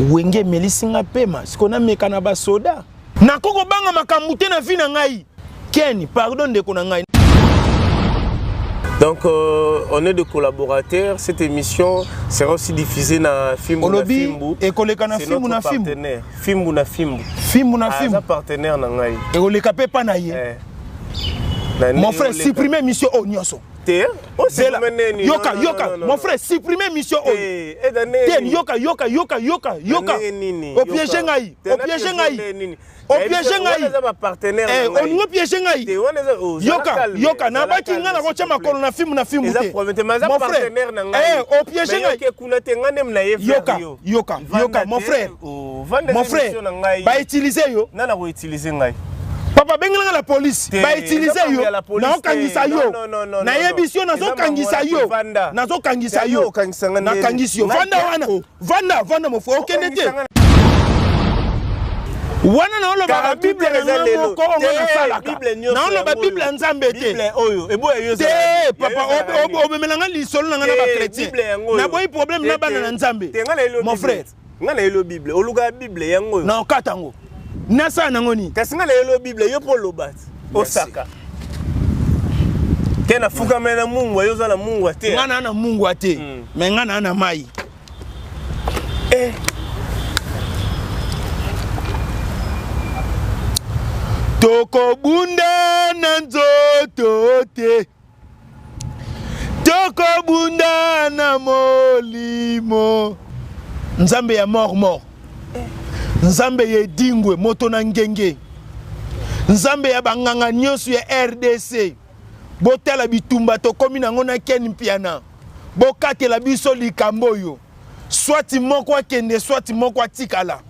Wenge emelisi nga pema, siko nameka na basoda. Nako kobanga makambo te na vie na ngai. Ken, pardon ndeko na ngai. Donc on est des collaborateurs. Cette émission sera aussi diffusée na Fimbu na Fimbu. Ekoleka na Fimbu na Fimbu. Fimbu na Fimbu. Fimbu na Fimbu. Aza partenaire na ngai. Ekoleka pe pa na ye. Eh. Mon frère, supprimer émission oyo nyonso. Te, Zela. Yoka, yoka, mon frère, supprimer mission oyo. Te, yoka, yoka, yoka, yoka, yoka. Opiéger ngai, opiéger ngai. Opiéger ngai. Eh, olingo piéger ngai. Yoka, yoka, na baki ngai na kotia makolo na fimbu na fimbu te. Mon frère, eh, opiéger ngai. Yoka, yoka, yoka, mon frère. Mon frère, ba utiliser yo. Nana ko utiliser ngai. Papa bengela nga la police ba utiliser yo naokangisa yo nayebisi yo nazokangisa yo nazokangisa yo nakangisi yo vanda wana vanda vanda mofo okende te wana naolobaka bible na nga moko onga nasalaka naoloba bible ya nzambe te te papa obemela nga lisolo na nga na bachrétien naboyi problème na bana na nzambe mon frère Nga na yelo bible olukaka bible yango oyo. Na okata yango. Nasala nango nini? Kasi nga na yelo bible yo po oloba osaka. Te na fukamela na mungwa yo oza na mungwa te. Nga na na mungwa te. Mais nga na na mai. Eh. Tokobunda na nzoto te. Tokobunda na molimo. Nzambe ya mort mort. Nzambe ya edingwe moto na ngenge. Nzambe ya banganga nyonso ya RDC. Botala bitumba tokomi nango na Ken Mpiana. Bokatela biso likambo oyo. Soit moko akende, soit moko atikala.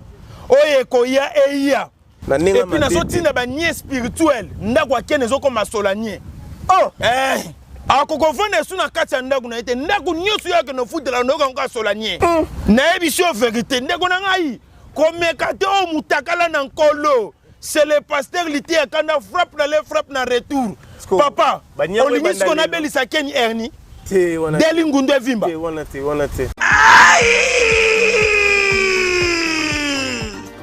Oyo ekoya eya. Na ndenge Et puis mabe te. nazotinda ba nie spirituel ndako akende ezokoma solanie. Oh! Eh! Akokovanda esu na kati ya ndako na ye te. Ndako nyonso yo akende ofutela nayoka yango asolanie. Nayebisi yo verité ndeko na ngai, komeka te oyo mutakala na nkolo. C'est le pasteur Liteya Kanda frappe na le frappe na retour. Siko, Papa, banyama olingi ebanda siko lelo. nabelisa Ken Ernie? Te, wana te. Deli Ngundu evimba. Te, wana te, wana te.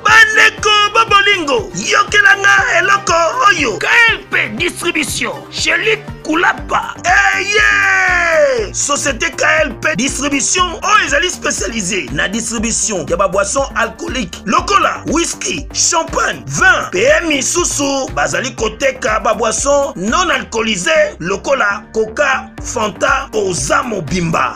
Bandeko ba bolingo, yokela nga eloko oyo. KLP Distribution, chez Luc Kulapa. Eye! Société KLP Distribution oyo ezali spécialisée na distribution ya ba boissons alcooliques lokola whisky, champagne, vin pe misusu. Bazali koteka ba boissons non alcoolisées lokola coca, Fanta, oza mobimba.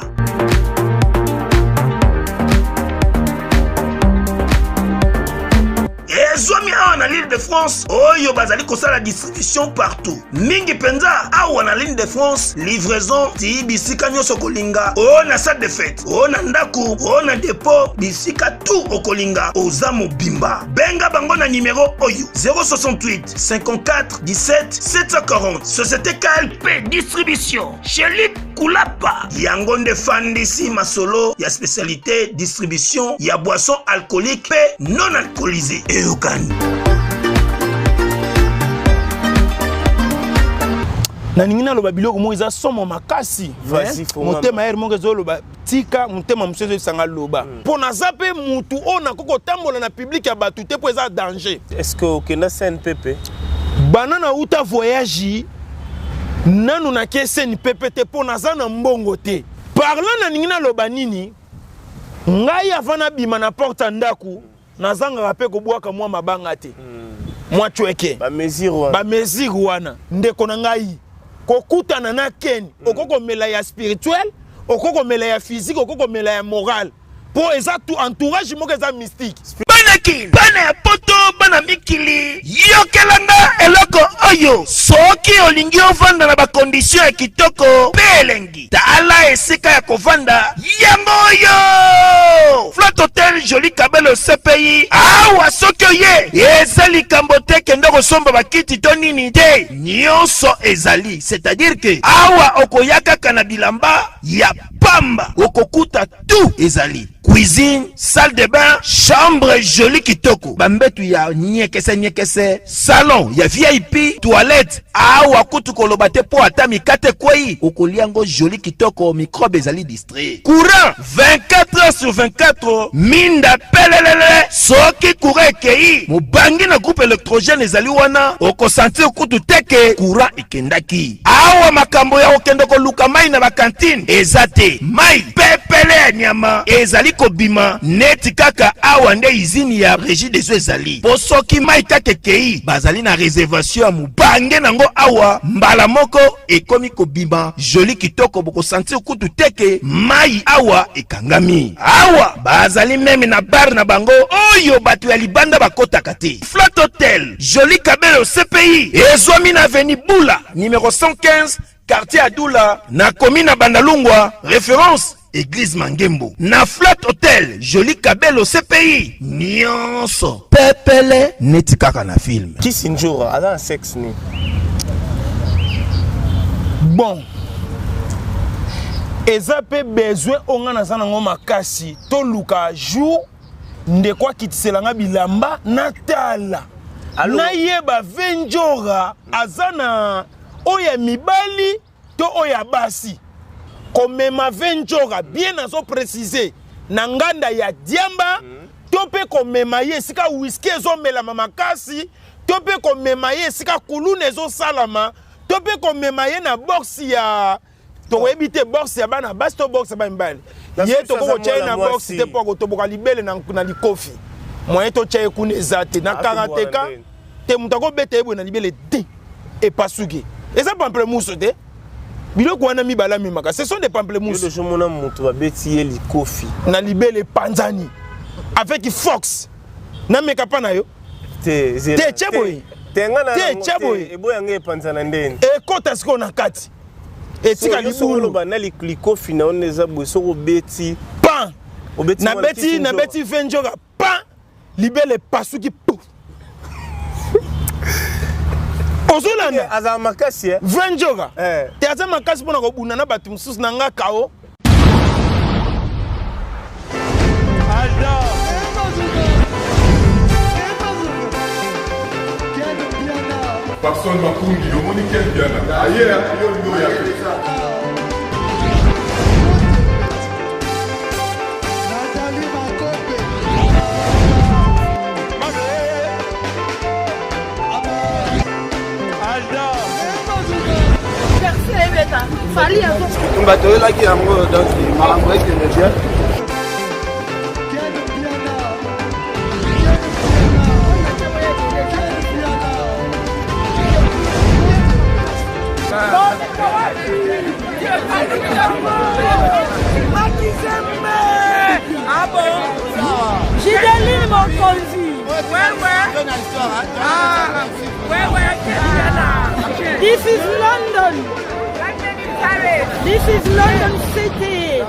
Ezwami awa na l'Île de France oyo bazali kosala distribution partout, mingi mpenza awa na l'Île de France, livraison ti bisika nyonso okolinga, o na salle de fête, o na ndako, o na dépôt, bisika tout okolinga, oza mobimba. Benga bango na numero oyo 068 54 17 740. Société KLP Distribution chez Luc Kulapa. Yango nde fandisi masolo ya spécialité distribution ya boisson alcoolique pe non alcoolisée. Eyokani. Nalingi naloba biloko moko eza somo makasi. Vas-y, Hein? fongama. Motema ere moko ezoloba tika, motema mosusu ezoyebisanga loba. Mpo naza mpe mutu oyo nakoki kotambola na public ya bato te mpo eza danger. Est-ce que okenda CNPP? Bana na uta voyage nanu na ke CNPP te mpo naza na mbongo te. Parlant nalingi naloba nini? Ngai avant nabima na porte ya ndako nazangaka mpe kobwaka mwa mabanga te. Mwa chweke. Ba mesure wana. Ba mesure wana. Ndeko na ngai, kokutana na Ken, okoki komela ya spirituel, okoki komela ya physique, okoki komela ya moral. Po eza tout entourage moko eza mystique. Bana kin, bana ya poto, bana mikili, yokela nga eloko oyo. Soki olingi ovanda na ba condition ya kitoko pe elengi, tala esika ya kovanda yango oyo. Flat Hotel Jolie Kabelo CPI. Awa soki oye, eza likambo te kende kosomba bakiti to nini te, nyonso ezali. C'est-à-dire que awa okoya kaka na bilamba ya pamba, okokuta tout ezali. Cuisine, salle de bain, chambre jolie kitoko, bambetu ya nyekese nyekese, salon ya VIP, toilette. Awa kutu koloba te po ata mikate ekwei, okolia ngo jolie kitoko, microbe ezali distrait. Courant 24 heures sur 24, mingi Mwinda pelelele. Soki courant ekei, mobange na groupe electrogène ezali wana, okosentir kutu te ke courant ekendaki. Awa makambo ya kokende koluka mai na ba cantine eza te. Mai pepele ya nyama ezali kobima neti kaka awa nde izini ya Regideso ezali. Po soki mai kaka ekei, bazali na reservation ya mobange nango awa mbala moko ekomi kobima joli kitoko, bokosentir kutu te ke mai awa ekangami. Awa bazali meme na bar na bango oyo bato ya libanda bakotaka te. Flat Hotel Jolie Kabelo CPI ezwami na avenue Bula numero 115 quartier Adula na commune ya Bandalungwa, reference Eglise Mangembo. Na Flat Hotel Jolie Kabelo CPI nyonso pepele neti kaka na film. Kisi Ndjora aza na sexe nini? Bon, eza pe besoin oyo nga naza nango makasi, toluka jour ndeko akitisela nga bilamba natala nayeba Vendjora aza na oyo ya mibali to oyo ya basi. Komema Vendjora bien nazo préciser na nganda ya diamba to pe komema ye esika whisky ezomelama makasi to pe komema ye esika kuluna ezosalama to pe komema ye na box ya tokoyebi te box ya bana basi to box ya bana mibali. Ye tokoki kotya ye na box te mpo akotoboka libele na likofi. Moyen totya ye kuna eza te. Na karateka te moto akobeta ye boye na libele te epasuki. Eza pamplemousse te. Biloko wana mibale amemaka, ce sont des pamplemousses. Yo deja omona moto babeti ye likofi na libele epanzani avec fox. Nameka pa na yo te, te tye boye te, nga na te tye boye eboya nga epanzana ndeni ekota sikoyo na kati etika libulu. Oloba na likofi na yo eza boye, soki obeti pan nabeti nabeti Vendjora pan libele epasuki pouf. Ozolanda azala makasi eh? Vendjora te aza makasi mpona kobunda na bato mosusu na nga kao. Papson Makungi, omoni Ken Mpiana aye yo olingi oya te. Bitumba toyelaki yango donc makambo ekende bien. Gideline Mokonzi. Ouais, ouais. Ah, ouais, ouais. This is London. This is London City.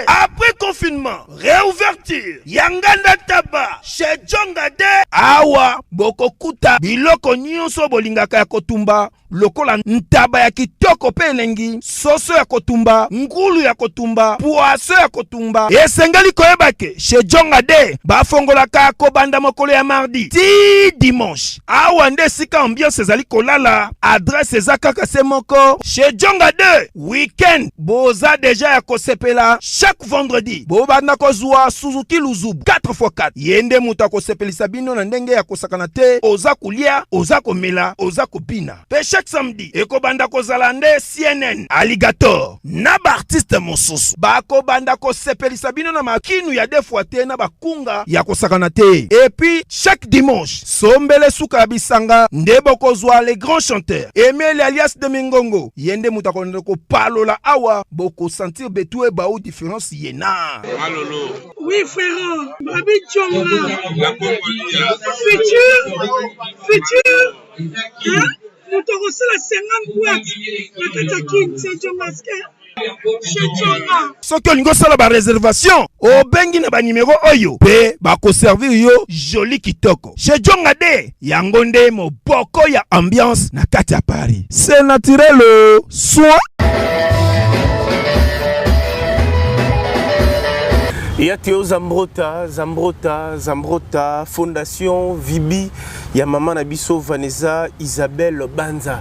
Après confinement, réouverture, Yanganda Taba, chez Djonga de Awa, bokokuta biloko nyonso bolingaka ya kotumba lokola ntaba ya kitoko pe elengi, soso ya kotumba, ngulu ya kotumba, poisson ya kotumba. Esengeli koyeba ke chez Djonga de bafongolaka kobanda mokolo ya mardi ti dimanche. Awa nde esika ambiance ezali kolala, adresse eza kaka se moko chez Djonga de. Week-end boza deja ya kosepela, chaque vendredi bobanda kozwa Suzuki Luzubu 4x4. Ye nde moto akosepelisa bino na ndenge ya kosakana te, oza kolia, oza komela, oza kobina. Pe chaque samedi ekobanda kozala nde CNN, Alligator na ba artistes mosusu bakobanda kosepelisa bino na makinu ya deux fois te na bakunga ya kosakana te. Et puis chaque dimanche sombele suka ya bisanga nde bokozwa les grands chanteurs Emile alias de Mingongo, ye nde moto akolanda kopalola awa, bokosentir betu ebau différence ye na Malolo. Oui frère, Babi Djonga. Futur, futur, hein? Moto akosala 50 boîte na kati ya Kin, c'est Djonga chez Djonga. Soki olingi osala ba reservation, obengi na ba numero oyo pe bakoservir yo joli kitoko. Chez Djonga de, yango nde moboko ya ambiance na kati ya Paris. C'est naturel, soin. Ya Théo Zambrota, Zambrota, Zambrota, Fondation Vibi, ya maman na biso Vanessa Isabelle Banza.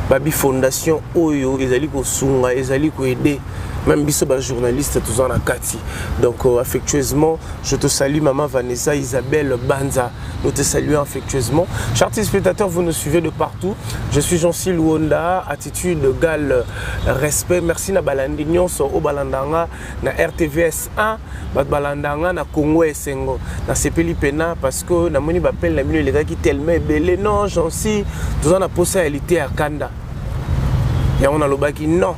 Babi fondation oyo ezali kosunga, ezali koaider même biso ba journaliste toza na kati. Donc affectueusement, je te salue maman Vanessa Isabelle Banza. Nous te saluons affectueusement. Chers téléspectateurs, vous nous suivez de partout. Je suis Jean-Cy Luonda, attitude égale respect. Merci na balandi nyonso o balandanga na RTVS 1, bat balandanga na Congo Esengo. Na sepeli pena parce que na moni ba appel na bino elekaki tellement ebele. Non, Jean-Cy, toza na posa ya lité ya kanda. Yango nalobaki non.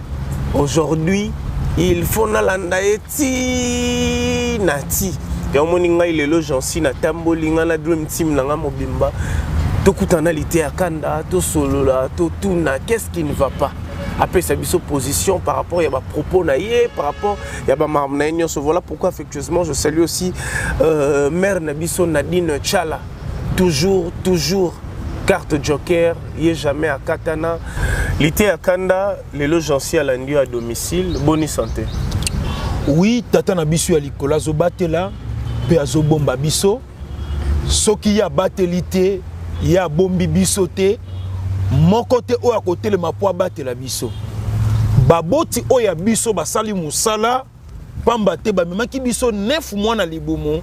Aujourd'hui, il faut nalanda ye ti na ti. Yango moni ngai lelo Jean-Cy natamboli ngai na Dream Team na ngai mobimba. Tokutana lité ya kanda, tosolola, totuna, qu'est-ce qui ne va pas? Apesa biso position par rapport ya ba propos na ye, par rapport ya ba makambo na ye nyonso. Voilà pourquoi affectueusement je salue aussi mère na biso Nadine Tchala. Toujours, toujours carte joker, ye jamais à katana. Lité ya kanda, lelo Jean-Cy alandi à domicile, bonne santé. Oui, tata na biso ya likolo azobatela pe azobomba biso. Soki ya bateli te, ya bombi biso te, moko te oyo akotelema po abatela biso. Baboti oyo ya biso basali mosala pamba te bamemaki biso 9 mois na libumu,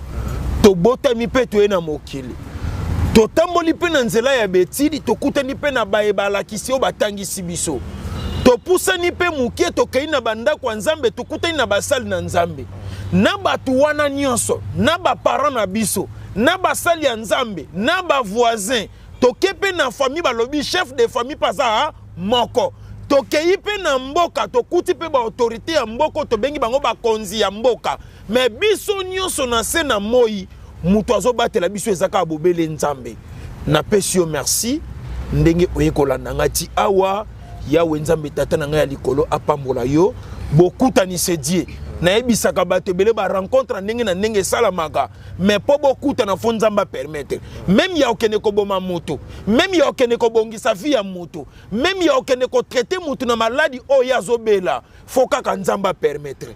tobotami pe toye na mokili. Totamboli pe na nzela ya betidi, tokutani pe na baye balakisi oyo batangisi biso. Topusani pe moke, tokei na bandako ya Nzambe, tokutani na basali na Nzambe. Na bato wana nyonso, na ba parents na biso, na basali ya Nzambe, na ba voisins, toke pe na famille balobi chef de famille pe aza moko. Tokei pe na mboka, tokuti pe ba autorité ya mboka, tobengi bango bakonzi ya mboka. Mais biso nyonso na se na moi, moto azobatela biso eza kaka bobele Nzambe. Napesi yo merci ndenge oye kolanda ngai ti awa. Yawe Nzambe tata na ngai ya likolo apambola yo. Bokutani se Dieu. Nayebisaka bato ebele ba rencontre ndenge na ndenge esalamaka, mais po bokutana fo Nzambe a permettre. Même ya okende koboma moto, même ya okende kobongisa vie ya moto, même ya okende kotraiter moto na maladi oyo azobela, fo kaka Nzambe a permettre.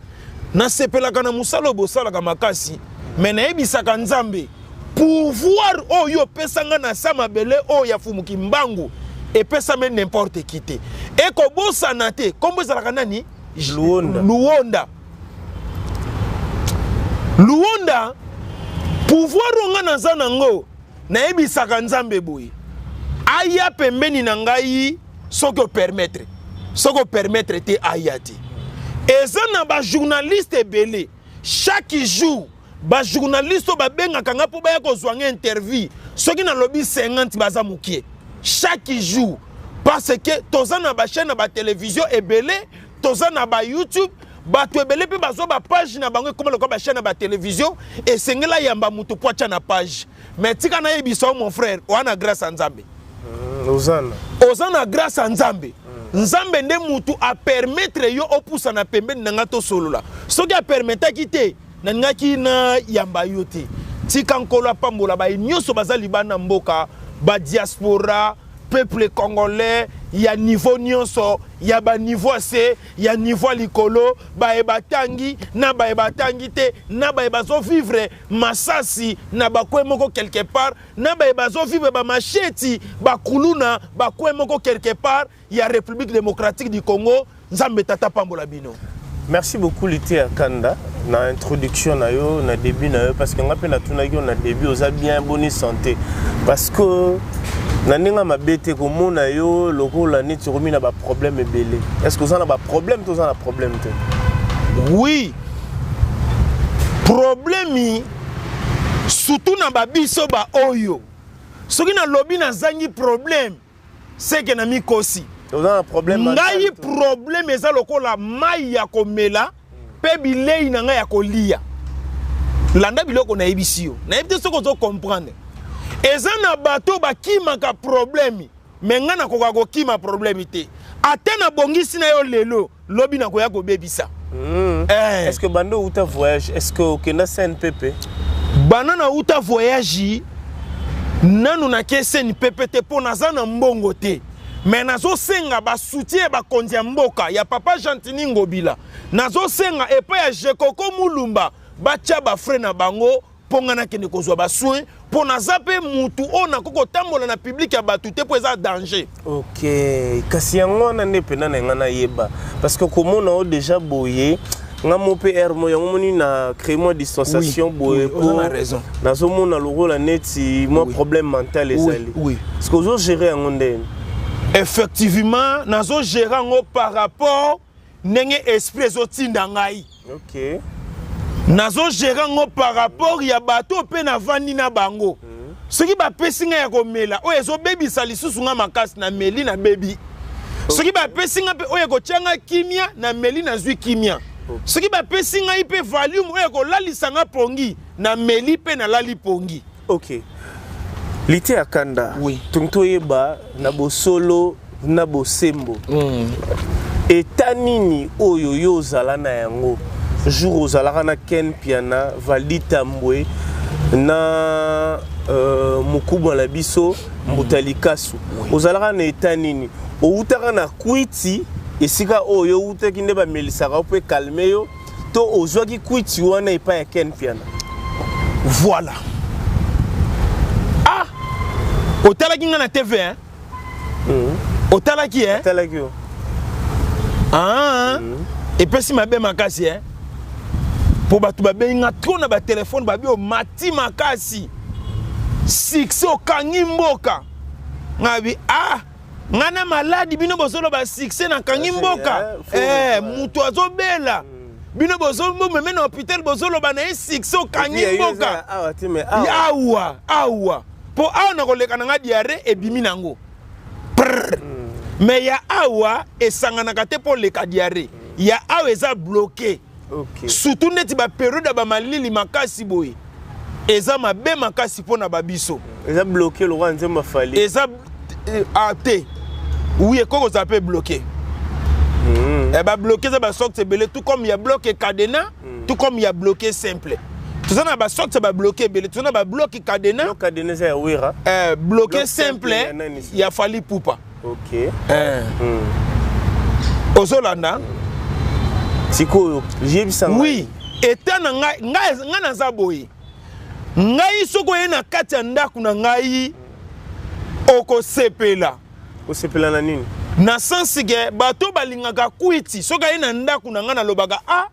Nasepelaka na mosala oyo bosalaka makasi, mais nayebisaka Nzambe pouvoir oyo opesanga na sa mabele oyo ya Fumuki Mbangu epesame n'importe qui te. Ekobosana te, kombo ezalaka nani? Luonda. Luonda. Luonda, pouvoir oyo nga naza nango, nayebisaka Nzambe boye. Aya pembeni na ngai soki opermettre. Soki opermettre te, aya te. Eza na ba journaliste ebele. Chaque jour, ba journaliste oyo babengaka nga mpo baya kozwa nga interview. Soki nalobi 50 baza mokie. Chaque jour. Parce que toza na ba chaîne na ba télévision ebele, toza na ba YouTube, bato ebele mpe bazwa ba page na bango ekoma lokola ba chaîne na ba télévision, esengela yamba moto po atya na page. Mais tika nayebisa yo mon frère, oza na grâce ya Nzambe. Ozana. Oza na grâce ya Nzambe. Nzambe nde mutu a permettre yo opusa na pembeni na nga tosolola. Soki a permettaki te, nalingaki na yamba yo te. Tika Nkolo apambola baye nyonso baza libanda mboka, ba diaspora, peuple congolais ya niveau nyonso, ya ba niveau ase, ya niveau likolo, baye batangi, na baye batangi te, na baye bazo vivre masasi na bakwe moko quelque part, na baye bazo vivre ba macheti, ba kuluna, bakwe moko quelque part ya République démocratique du Congo. Nzambe tata pambola bino. Merci beaucoup Lité ya Kanda na introduction na yo na début na yo, parce que nga pe na tunaki yo na début oza bien bonne santé, parce que na ndenge mabe te komona yo lokola neti okomi na ba problème ebele. Est-ce que oza na ba problème to oza na problème te? Oui, problème surtout na ba biso ba oyo. Soki na lobi nazangi problème, c'est que na mikosi. Oza na problème mental Ngai to? problème eza lokola mai ya komela pe bilei na ngai ya kolia. Landa biloko nayebisi yo. Nayebi te soki ozo comprendre. Eza na bato bakimaka problème, mais ngai nakoka kokima problème te. Ata nabongisi na yo lelo, lobi nakoya kobebisa. Est-ce que bando outa voyage, est-ce que okenda CNPP? Bana na outa voyage, nanu na ke CNPP te po naza na mbongo te. Mais nazosenga ba soutien ya bakonzi ya mboka ya papa Gentiny Ngobila. Nazosenga epai ya Jekoko Mulumba batia ba frais na bango. Mpo ngai nakende kozwa basoin, mpo naza mpe mutu oyo nakoki kotambola na public ya bato te, mpo eza danger. Ok, kasi yango wana nde mpena na ngai nayeba, parce que komona oyo déjà boye, nga mo mpe aire mo yango moni na créer mwa distanciation. Boye po nazomona lokola neti mwa problème mental ezali. Parce que ozogérer yango ndeni? Effectivement, nazogérer yango par rapport ndenge esprit ezotinda ngai. Nazogérer yango par rapport ya bato mpe navandi na bango. Soki bapesi ngai ya komela oyo ezobebisa lisusu ngai makasi, nameli, nabebi. Soki bapesi ngai mpe oyo ekotia ngai kimia, nameli, nazwi kimia. Soki bapesi ngai mpe valium oyo ekolalisa ngai pongi, nameli mpe nalali pongi. Ok, lite ya kanda. Oui. Tongi toyeba na bosolo na bosembo, eta nini oyo yo ozala na yango jour ozalaka na Ken Piana, Valdi Tambwe na mokubwa na biso Mbuta Likasu? Ozalaka na eta nini? Outaka na kwiti esika oyo outaki nde bamelisaka yo mpo ekalme yo, to ozwaki kwiti wana epai ya Ken Piana? Voilà. Ah, otalaki nga na TV, hein? Otalaki, hein? Otalaki yo. Ah, epesi mabe makasi, hein? Mpo bato babengi nga trop na batelefone, babi omati makasi, succès, okangi mboka. Nga bi ah, nga na maladi, bino bozoloba succès, nakangi mboka. Eh, moto azobela, bino bozomeme na hôpital, bozoloba na ye succès, okangi mboka. Awa awa, mpo awa na koleka na nga, diarrhée ebimi nango prr. Mais ya awa esanganaka te mpo oleka diarrhée ya awa eza bloqué. Surtout neti bapériode ya bamalili makasi boye, eza mabe makasi mpo na babiso. Eza bloqué lokola nzembo afali. Eza ah, te, oui, ekoki kozala mpe bloqué. Babloqué eza basorte ebele, tout comme ya bloc cadenas, tout comme ya bloqué simple. Toza na basorte ya babloqué ebele. Toza na babloc cadenas. Bloc cadenas eza ya Wera. Bloqué simple ya Fally Ipupa. Ozolanda? Sikoyo yebisa. Oui, eta na ngai, ngai naza boye. Ngai soki oye na kati ya ndako na ngai, okosepela. Osepela na nini? Na sens ke bato balingaka kwiti, soki aye na ndako na ngai, nalobaka a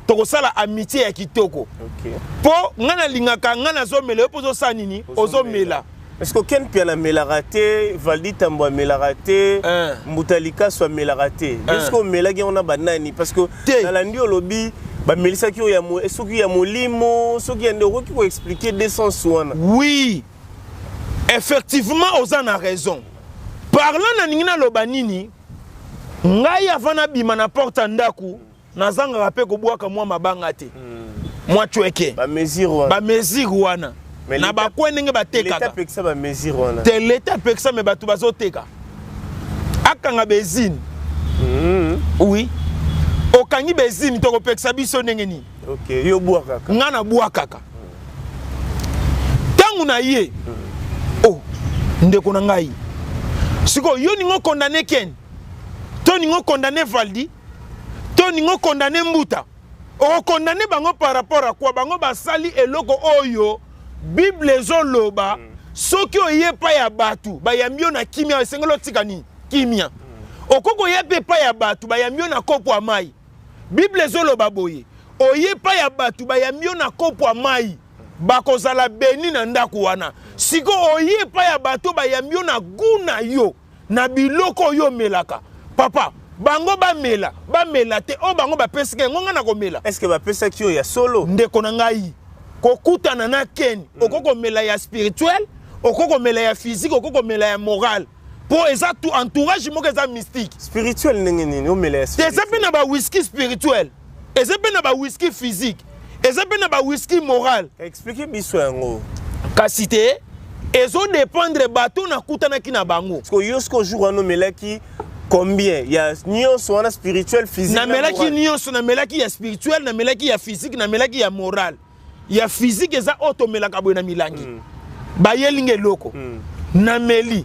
tokosala amitié ya kitoko, mpo ngai nalingaka, ngai nazomela, yo mpo ozosala nini? Ozomela. Parce que Ken Piana amelaka te, Valdi Tambo amelaka te, Mbuta Likaso amelaka te. Est-ce que omelaki yango na banani? Parce que nalandi olobi bamelisaki oyo soki ya molimo, soki ya nde, okoki koexpliquer deux sens wana? Oui, effectivement, oza na raison. Parlant, nalingi naloba nini? Ngai avant nabima na porte ya ndako, nazangaka mpe kobwaka mwa mabanga te, mwa cweke. Bamesure wana. Wana na bakwe ndenge batekaka te, leta apekisa, me bato bazoteka. Akanga bezine. Oui, okangi bezine, tokopekisa biso ndenge nini? Okay, yo bwakaka. Nga nabwakaka. Ntango na ye, oh, ndeko na ngai, sikoyo yo ningo okondane Ken, to ningo okondane Valdi, to ningo okondane Mbuta, okokondane bango par rapport à quoi? Bango basali eloko oyo Bible ezoloba. Soki oye epai ya bato, bayambi yo na kimia, esengeli otika nini? Kimia. Okoki koya mpe epai ya bato, bayambi yo na kopo ya mai. Bible ezoloba boye: oye epai ya bato, bayambi yo na kopo ya mai, bakozala beni na ndako wana. Sikoyo oye epai ya bato, bayambi yo na gu na yo, na biloko oyo omelaka, papa, bango bamela, bamela te, oyo bango bapesika yango, ngai na komela. Est ce que bapesaki yo ya solo? Ndeko na ngai, kokutana na Ken, okoki komela ya spirituel, okoki komela ya physique, okoki komela ya moral, mpo eza entourage moko eza mystique. Spirituel ndenge nini omela ya? Te, eza mpe na bawhisky spirituel, eza mpe na bawhisky physique, eza mpe na bawhisky moral. Explique biso yango. Kasi te, ezodépendre bato nakutanaki na bango. Parce que yo siko jour wana omelaki combien ya nyonso wana, spirituel, physique? Namelaki nyonso. Namelaki ya spirituel, namelaki ya physique, namelaki ya moral. Ya physique eza oyo tomelaka boye na milangi. Bayelinga eloko, nameli,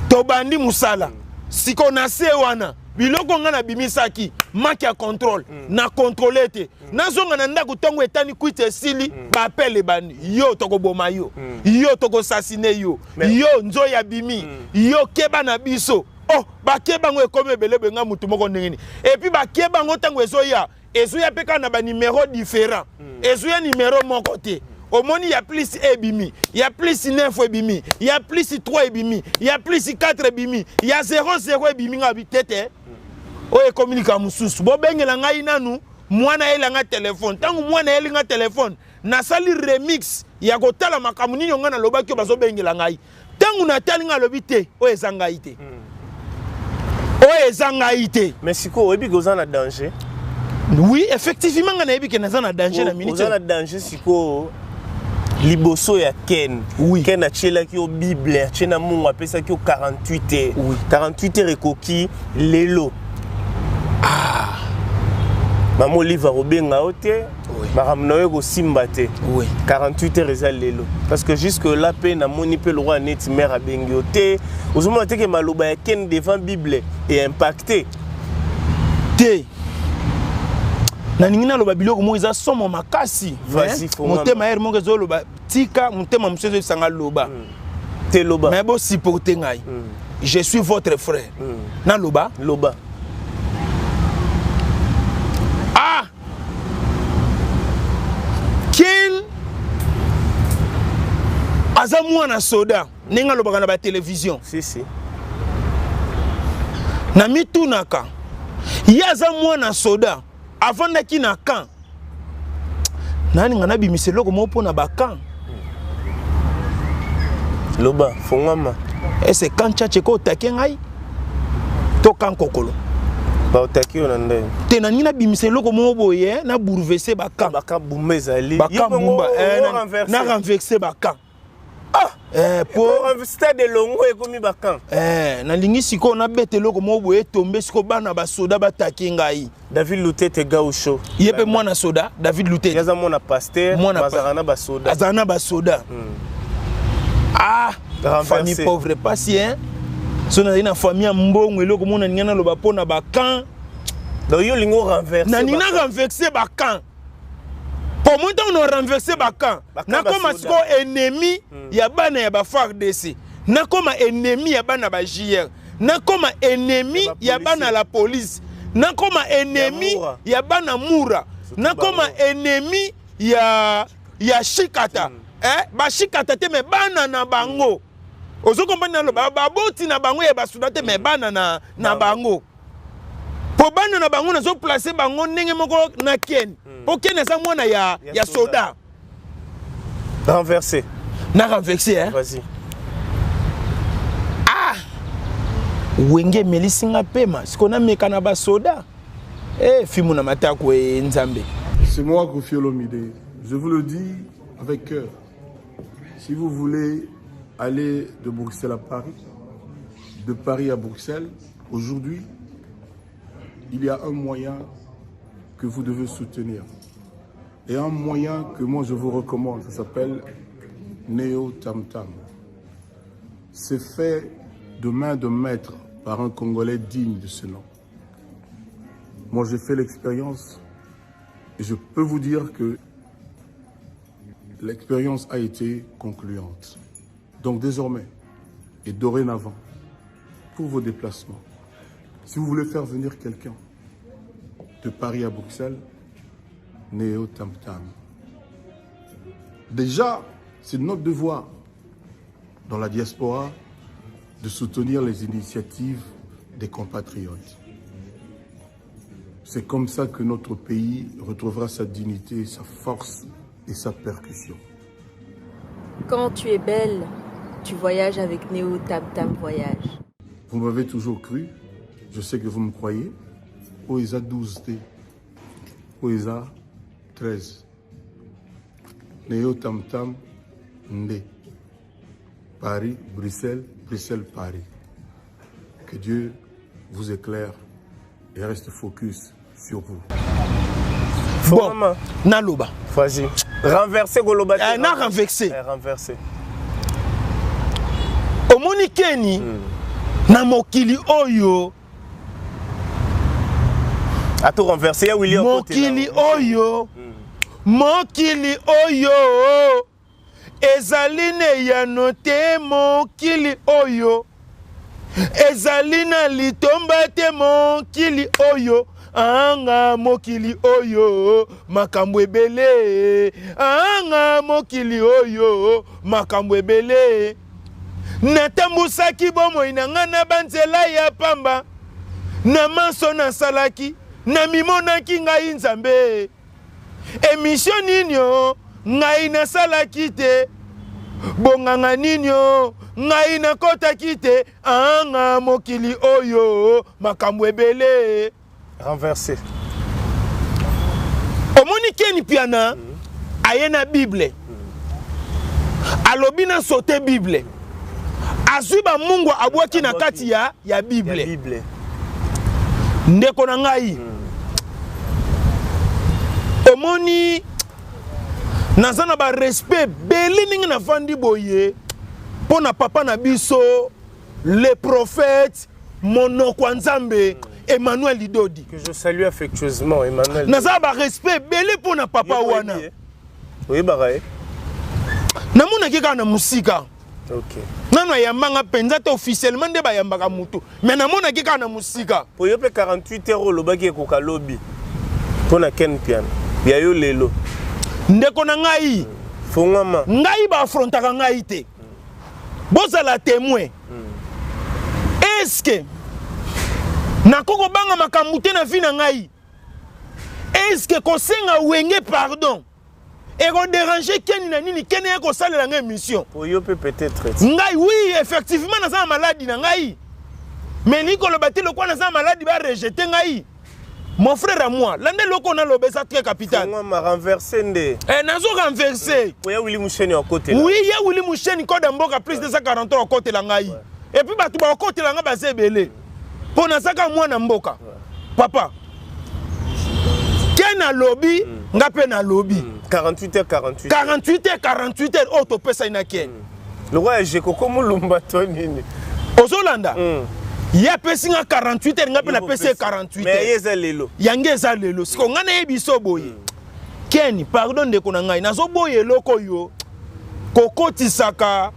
tobandi mosala. Sikoyo na se wana, biloko ngai nabimisaki. Manque ya contrôle. Na contrôle te. Nazonga na ndako ntongo etani kwiti esili, baappel ebandi. Yo tokoboma yo. Yo tokosasine yo. Yo nzoyi abimi. Yo keba na biso. Oh, bakeba yango ekomi ebele boye nga motu moko ndenge nini? Et puis bakeba yango ntango ezoya, ezoya mpe kaka na banimero différent. Ezoya nimero moko te. Omoni ya plus ebimi, ya plus 9 ebimi, ya plus 3 ebimi, ya plus 4 ebimi, ya 0 0 ebimi. Nga bi tete oyo ekomi likambo mosusu. Bobengela ngai nanu mwana ayela nga telefone. Ntango mwana ayeli nga telefone, nasali remix ya kotala makambo nini ngai nalobaki oyo bazobengela ngai. Ntango natali ngai alobi te, oyo eza ngai te, oyo eza ngai te. Mais sikoyo oyebi ke oza na danger. Oui, effectivement ngai nayebi ke naza na danger na minute. Oza na danger sikoyo liboso ya Ken. Oui. Ken atielaki yo Bible, atie na Mungu, apesaki yo 48 heures. Oui. 48 heures ekoki lelo. Ah. Mama Olive akobenga yo te. Oui. Makambo na yo ekosimba te. Oui. 48 heures eza lelo. Parce que jusque là pe namoni pe le roi neti mère abengi yo te. Ozomona te ke maloba ya Ken devant Bible e impacté. Te. Nalingi naloba biloko moko eza somo makasi. Vas-y, fongama. Motema ere moko ezoloba tika, motema mosusu ezobisanga loba. Te loba. Mais bo supporter ngai. Je suis votre frère. Naloba? Loba. Ah! Ken aza mwana soda ndenge alobaka na ba télévision. Si si. Na mitunaka ye aza mwana soda avandaki na camp. Nalinga nabimisa eloko moko mpona ba camp. Loba, fongama. Ese camp tchatche ko otake ngai to camp kokolo? Ba otaki yo na ndenge. Te nalingi nabimisa eloko moko boye na bouleverser ba camp. Ba camp bumba ezali. Ba camp bumba, na renverser ba camp. Ah! Po stade elongo ekomi ba camp. Nalingi sikoyo nabeta eloko moko boye etombe sikoyo bana ba soda batake ngai. David Lutete Gaucho. Ye pe mwana soda David Lutete. Yaza mwana pasteur, Mwana bazalaka na ba soda. Azalaka na ba soda. Ah, Renversé. famille pauvre pasi hein. So nazali na famille ya mbongo eloko mona ninga naloba mpo na ba camp. Donc yo lingo renverser. Na ninga renverser ba camp. Po moi ntango na renverser ba camp, Ba camp nakoma ba soda. sikoyo ennemi ya bana ya ba FARDC. Nakoma ennemi ya bana ba JR. Nakoma ennemi Ya ba ya bana la police. Nakoma ennemi Ya Mura. ya bana Mura. Surtout Nakoma bango. ennemi ya Shikata. Ba Shikata te mais bana na bango. Ozo comprendre nalo ba baboti na bango ya basuda te mais bana na bango. Po bana na bango nazo placer bango ndenge moko na Ken. Po Ken aza mwana Ya ya soda. soda. Renversé. Na renversé hein. Vas-y. Ah! Wenge melisi nga pema, siko na meka na ba soda. Eh, fimu na matako e Nzambe. C'est moi Koffi Olomide. Je vous le dis avec cœur. Si vous voulez aller de Bruxelles à Paris, de Paris à Bruxelles, aujourd'hui, il y a un moyen que vous devez soutenir. Et un moyen que moi je vous recommande, ça s'appelle Neo Tam Tam. C'est fait de main de maître par un Congolais digne de ce nom. Moi j'ai fait l'expérience et je peux vous dire que l'expérience a été concluante. Donc désormais et dorénavant, pour vos déplacements, si vous voulez faire venir quelqu'un de Paris à Bruxelles, Neo Tam Tam. Déjà, c'est notre devoir dans la diaspora de soutenir les initiatives des compatriotes. C'est comme ça que notre pays retrouvera sa dignité, sa force et sa percussion. Quand tu es belle, tu voyages avec Neo Tam Tam Voyage. Vous m'avez toujours cru, je sais que vous me croyez. Oeza 12T, Oeza 13. Neo Tam Tam Ndé. Paris, Bruxelles, Bruxelles, Paris. Que Dieu vous éclaire et reste focus sur vous. Bon, Maman. naloba. Vas-y. Renverser koloba te. Na renverser. Renverser. Omoni Keni, na mokili oyo. Ato renverser ya William Mokili oyo. Mokili oyo. Ezali na eyano te mokili oyo. Ezali na litomba te mokili oyo. Anga mokili oyo makambo ebele. Anga mokili oyo makambo ebele. Natambusaki bomoi na ngai na banzela ya pamba. Na manso nasalaki, namimonaki ngai Nzambe. Emission nini o ngai nasalaki te? Bonganga nini o ngai nakotaki te? Anga mokili oyo makambo ebele. Renversé. Omoni Ken Mpiana aye na Bible. Alobi na sauter Bible. Azwi ba mungwa abwaki na kati ya ya Bible. Ya Bible. Ndeko na ngai. Omoni naza na ba respect ebele ndenge nafandi boye mpo na papa na biso le prophète monoko ya Nzambe Emmanuel Lidodi. Que je salue affectueusement Emmanuel. Naza ba respect ebele mpo na papa wana. Oyebaka ye? Namonaki kaka na mosika. Okay. Nano ayambanga mpenza te officiellement nde bayambaka motu mais namonaki kaka na mosika. Po yo mpe 48 heures olobaki ekoka lobi mpo na Ken Mpiana ya yo lelo. Ndeko na ngai fongwama. Ngai ba affrontaka ngai te. Bozala témoin. Est-ce que nakoki kobanga makambo te na vie na ngai? Est-ce que kosenga Wenge pardon eko déranger Ken na nini? Ken ye kosalela ngai émission. Po yo pe peut-être. Ngai oui, effectivement naza na maladi na ngai. Mais ni koloba te lokola naza na maladi ba rejeter ngai. Mon frère à moi, lande loko na lobe ça très capital. Moi ma renverser nde. Eh nazo renverser. Po ya Willy Musheni à côté. Oui, ya Willy Musheni koda mboka plus 243 à côté la ngai. Et puis batu ba côté la ngai bazebele. ebele. Po nazaka mwana mboka. Papa. Ken alobi, nga pe na lobi. 48 heures, 48. 48 heures, 48 heures oyo topesa ina Ken. Le roi ya Jekoko Mulumba to nini? Ozolanda? Ye apesi nga 48 heures, nga pe napesi ye 48 Mais heures. ye eza lelo. Yange eza lelo. Siko nga nayebi so boye. Ken, pardon ndeko na ngai, nazoboya eloko oyo kokotisaka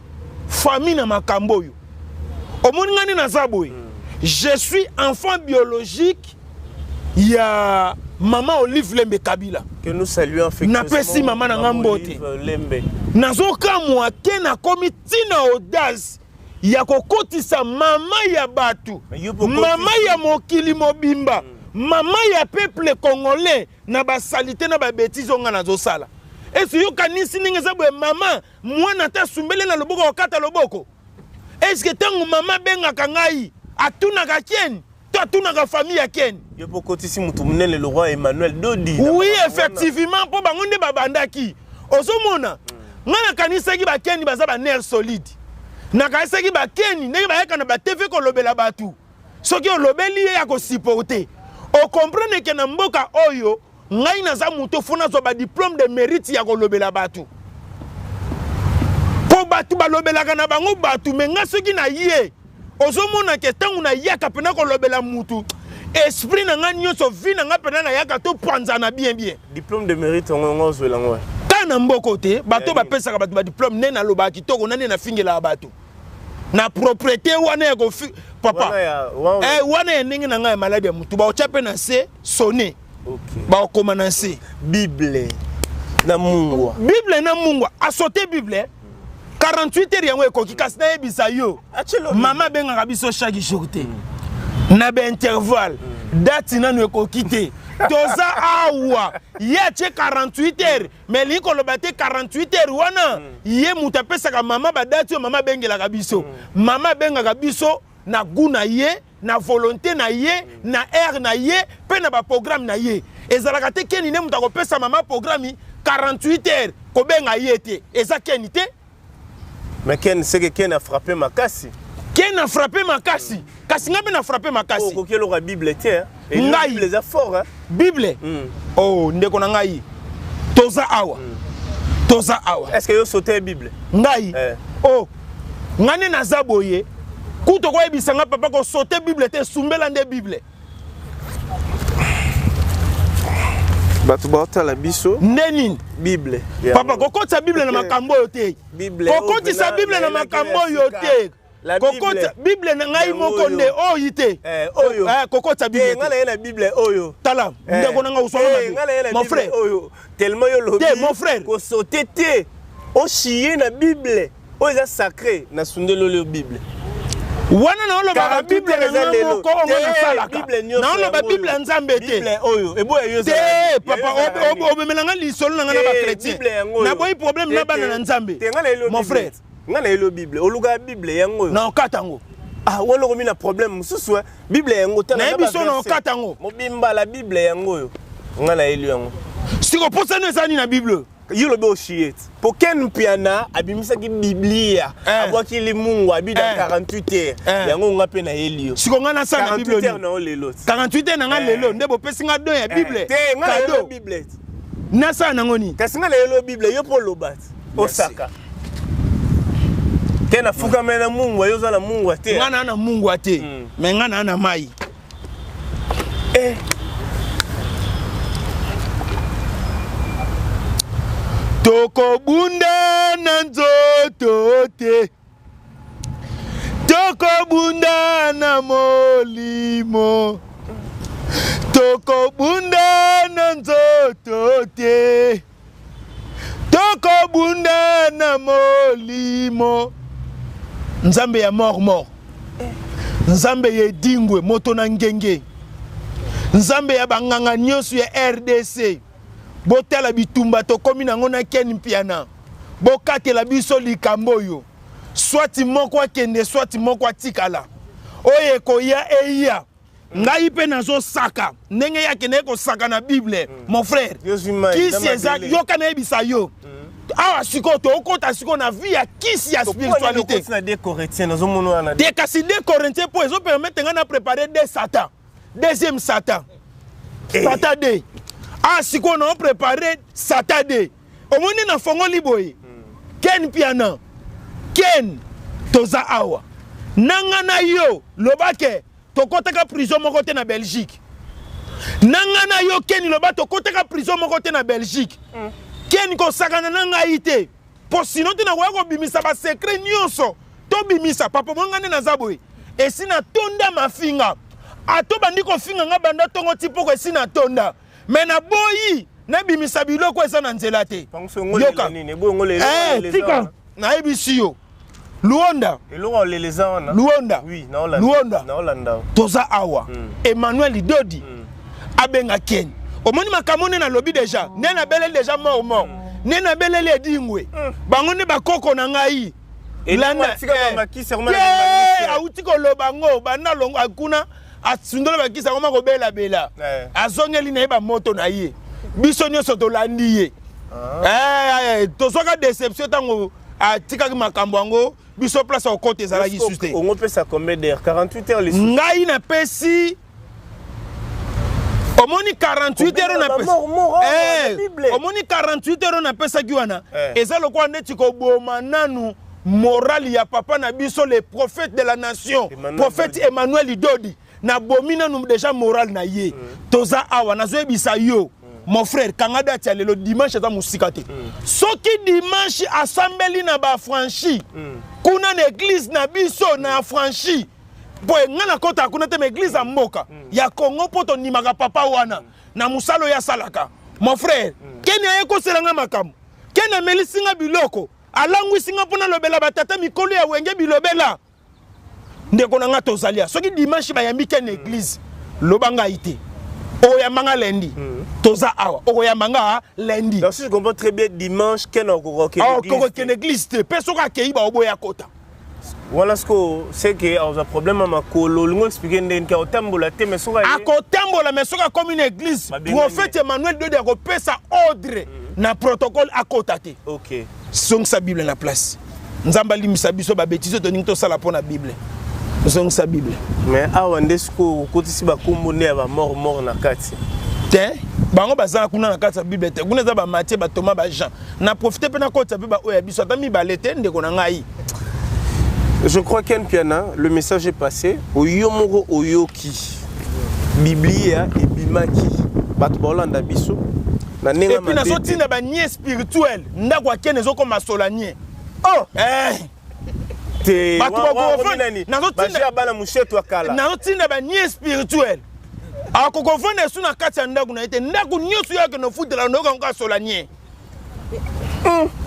famille na makambo oyo. Omoni nga nde naza boye. Je suis enfant biologique ya maman Olive Lembe Kabila. Que nous saluons affectueusement. Napesi mama na nga mbote. Olive Lembe. Nazokamwa ke nakomi tina audace ya kokotisa mama ya bato, mama ya mokili mobimba, mama ya peuple congolais na ba salite na ba bêtises oyo nga nazosala. Est-ce yo kanisi ndenge eza boye mama mwana ata asumbele na loboko akata loboko? Est-ce que tango mama abengaka ngai atunaka Ken to atunaka famille ya Ken? Yo po kotisi mutu munene le roi Emmanuel Dodi. Oui, effectivement po bango nde babandaki. Ozomona nga nakanisaki ba Ken baza ba nerfs solides. Nakanisaki ba Ken ndenge bayaka na ba TV kolobela batu. Soki olobeli ye ako supporter. O comprendre que na mboka oyo ngai naza moto fo nazwa ba diplôme de mérite ya kolobela bato. Po bato balobelaka na bango bato, mais nga soki na ye ozomona ke ntango nayaka mpena kolobela mutu esprit na nga nyonso vie na nga mpena nayaka topanzana bien bien. Diplôme de mérite yango yango ozwela yango wapi? Kaka na mboko te bato bapesaka bato ba diplôme nde nalobaka kitoko na nde nafingelaka bato na propriété wana ya kofi papa wana ya ndenge na ngai ya maladi ya mutu baotya mpe na se sonne. Okay. Bakoma na nse. Bible na mungwa. Bible na mungwa asote Bible 48 heures yango ekoki kasi nayebisa yo mama abengaka biso chaque jour te na ba intervalle date nanu ekoki te toza awa ye atie 48 heures mais elingi koloba te 48 heures wana ye moto apesaka mama ba date oyo mama abengelaka biso. Mama abengaka biso na goût na ye, na volonté na ye, na heure na ye, pe na ba programme na ye. Ezalaka te Ken nde moto akopesa mama programme 48 heures kobenga ye te. Eza Ken te. Mais Ken, c'est que Ken a frappé makasi. Ken a frappé makasi. Kasi nga pe na frappé makasi. Oh, koki eloko ya Bible te, hein. Et Ngai. Bible eza fort, hein. Bible? Oh, ndeko na ngai. Toza awa. Toza awa. Est-ce que yo sauter Bible? Ngai. Oh. Ngai nde naza boye. Kuto koyebisa nga papa ko sauter Bible te, sumbela nde Bible. Bato baotala biso. Nde nini? Bible. Papa, kokotisa Bible na makambo oyo te. Kokotisa Bible na makambo oyo te. Kokota Bible na ngai moko nde oyo te. Eh, oyo. Eh, kokotisa Bible. Te, ngai naye na Bible oyo. Tala, eh. ndeko na ngai oswaka mabe. Mon frère. Oyo. Tellement yo lobi. Te, mon frère. Kosote te. Oshie na Bible. Oyo eza sacré na sundelo yo Bible. Wana naolobaka Bible na ngai moko oyo ngai nasalaka. Naoloba Bible ya Nzambe te. Bible oyo eboya yo te papa obemela ngai lisolo na ngai na ba chrétien. Naboyi problème na bana na Nzambe. Mon frère. Nga na yelo Bible, olukaka Bible yango oyo. Na okata yango. Ah, wana okomi na problème mosusu hein. Bible yango tala. Nayebi so na okata yango. Mobimba la Bible yango oyo. Nga na yelo yango. Siko posa no ezali na Bible. Yo lobi oshiye ti. Po Ken Mpiana abimisaki Biblia, eh. abwaki limungu abi dans 48 heures. Eh. Yango nga pe na yeli yo. Siko nga nasala na Bible. 48 heures na yo lelo. 48 heures na nga lelo nde bopesi nga don ya Bible. Te nga na yelo Bible. Nasala nango nini? Kasi nga na yelo Bible yo po loba. Osaka. Te nafukamela na mungwa yo oza na mungwa te. Nga na na mungwa te. Mais nga na na mai. Eh. Tokobunda na nzoto te. Tokobunda na molimo. Tokobunda na nzoto te. Tokobunda na molimo. Nzambe ya mort mort. Nzambe ya edingwe moto na ngenge. Nzambe ya banganga nyonso ya RDC. Botala bitumba tokomi nango na Ken Mpiana. Bokatela biso likambo oyo. Soit moko akende, soit moko atikala. Oyo ekoya eya. Ngai mpe nazosaka ndenge ye akendeki kosaka na Bible. Mon frère, kisi eza yoka nayebisa yo. Awa sikoyo tokota sikoyo na vie ya kisi ya spiritualité. Te kasi 2 Corinthiens mpo ezopermettre ngai na préparer 2 Satan. Deuxième Satan. Satan 2. Ah sikoyo na préparer Satan 2. Omoni na fongoli boye. Ken Mpiana. Ken toza awa. Nanga na yo lobake tokotaka prison moko te na Belgique. Nanga na yo Ken loba tokotaka prison moko te na Belgique. Ken kosakana na ngai te. Po sinon te nakoya kobimisa ba secret nyonso. Tobimisa papa mo ngai nde naza boye. Esi na tonda mafinga. Ato bandi kofinga nga banda tongo ti poko esi na tonda. Mais naboyi nabimisa biloko eza na nzela te. Yoka. Tika nayebisi yo. Luonda. Luonda. Luonda. Toza awa. Emmanuel Dodi abenga Ken. Omoni makambo nde nalobi deja. Nde nabeleli deja mort mort. Nde nabeleli edingwe. Bango nde bakoko na ngai. Landa. Auti koloba ngo banda longo kuna asundola bakisi akoma kobelabela. Azongeli na ye ba moto na ye. Biso nyonso tolandi ye. Tozwaka déception ntango atikaki makambo yango biso place ya kokota ezalaki lisusu te. Ongo pesa combien d'heures? 48 heures lisusu. Ngai napesi omoni 48 heures napesi. Omoni 48 heures napesaki wana. Eza lokola neti koboma nanu morale ya papa na biso le prophète de la nation, prophète Emmanuel Dodi. Nabomi nanu déjà morale na ye. Toza awa nazoyebisa yo. Mon frère, kanga date ya lelo dimanche eza musika te. Soki dimanche asambeli na ba franchi, kuna na église na biso na franchi, po nga na kota kuna te, mais église ya mboka ya Congo po tondimaka papa wana na musala oyo asalaka. Mon frère, Ken aye kosela nga makambo. Ken amelisi nga biloko, alangwisi nga mpona lobela batata mikolo ya wenge bilobela. Ndeko na nga tozali ya. Soki dimanche bayambi Ken na église, loba ngai te. Okoyamba nga lundi. Toza awa. Okoyamba nga lundi. Donc si je comprends très bien, dimanche Ken akokokende église. Akokokende église te. Pe soki akei ba oboya kota. Voilà ce que c'est que a un problème à makolo. Olingo expliquer ndenge ke otambola te mais soki akotambola mais soki akomi na église, prophète Emmanuel Dodi akopesa ordre na protocole akota te. OK. Songisa Bible na place. Nzambe alimbisa biso ba bêtises toningi tosala mpo na Bible. Zongisa Bible. Mais awa nde sikoyo okotisi ba kombo nde ya ba mort mort na kati. Te, bango baza kuna na kati ya Bible te. Kuna eza ba Matthieu, ba Thomas, ba Jean. Na profiter pe na kotisa pe ba oyo ya biso ata mibale te ndeko na ngai. Je crois Ken Mpiana, le message est passé. Oyo moko oyoki. Biblia ebimaki. Bato baolanda biso. Na ndenge Et puis mabe te. nazotinda banie spirituel, ndako akende ezokoma solanie. Oh! Eh. Te, Bato wa- wa- bakokofa- okomi nani? nazotinda- Baje ya bana mushetu ya kala. Nazotinda banie spirituel, akokofanda esu na kati ya ndako na ye te. Ndako nyonso yo akende ofutela, nayoka yango asolanie.